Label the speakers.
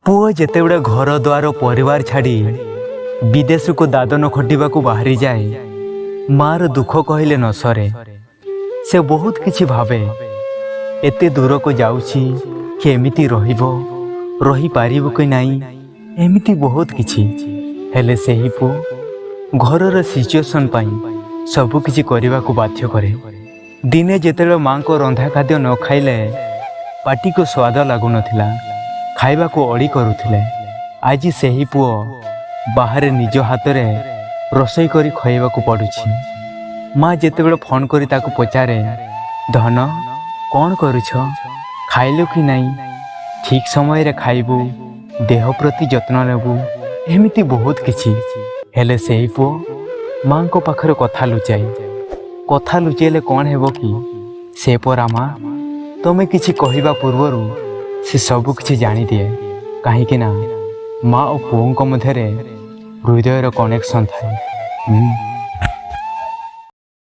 Speaker 1: ପୁଅ ଯେତେବେଳେ ଘର ଦ୍ୱାର ପରିବାର ଛାଡ଼ି ବିଦେଶକୁ ଦାଦନ ଖଟିବାକୁ ବାହାରିଯାଏ, ମାର ଦୁଃଖ କହିଲେ ନ ସରେ। ସେ ବହୁତ କିଛି ଭାବେ, ଏତେ ଦୂରକୁ ଯାଉଛି, କେମିତି ରହିବ, ରହିପାରିବ କି ନାହିଁ, ଏମିତି ବହୁତ କିଛି। ହେଲେ ସେହି ପୁଅ ଘରର ସିଚୁଏସନ୍ ପାଇଁ ସବୁ କିଛି କରିବାକୁ ବାଧ୍ୟ କରେ। ଦିନେ ଯେତେବେଳେ ମାଙ୍କ ରନ୍ଧା ଖାଦ୍ୟ ନ ଖାଇଲେ ପାଟିକୁ ସ୍ୱାଦ ଲାଗୁନଥିଲା, ଖାଇବାକୁ ଅଳି କରୁଥିଲେ, ଆଜି ସେହି ପୁଅ ବାହାରେ ନିଜ ହାତରେ ରୋଷେଇ କରି ଖୁଆଇବାକୁ ପଡ଼ୁଛି। ମା ଯେତେବେଳେ ଫୋନ୍ କରି ତାକୁ ପଚାରେ, ଧନ, କ'ଣ କରୁଛ, ଖାଇଲୁ କି ନାହିଁ, ଠିକ୍ ସମୟରେ ଖାଇବୁ, ଦେହ ପ୍ରତି ଯତ୍ନ ନେବୁ, ଏମିତି ବହୁତ କିଛି। ହେଲେ ସେହି ପୁଅ ମାଙ୍କ ପାଖରେ କଥା ଲୁଚାଏ। କଥା ଲୁଚେଇଲେ କ'ଣ ହେବ କି? ସେ ପରା ମା, ତମେ କିଛି କହିବା ପୂର୍ବରୁ ସେ ସବୁ କିଛି ଜାଣିଦିଏ। କାହିଁକି ନା ମା ଓ ପୁଅଙ୍କ ମଧ୍ୟରେ ହୃଦୟର କନେକ୍ସନ୍ ଥାଏ।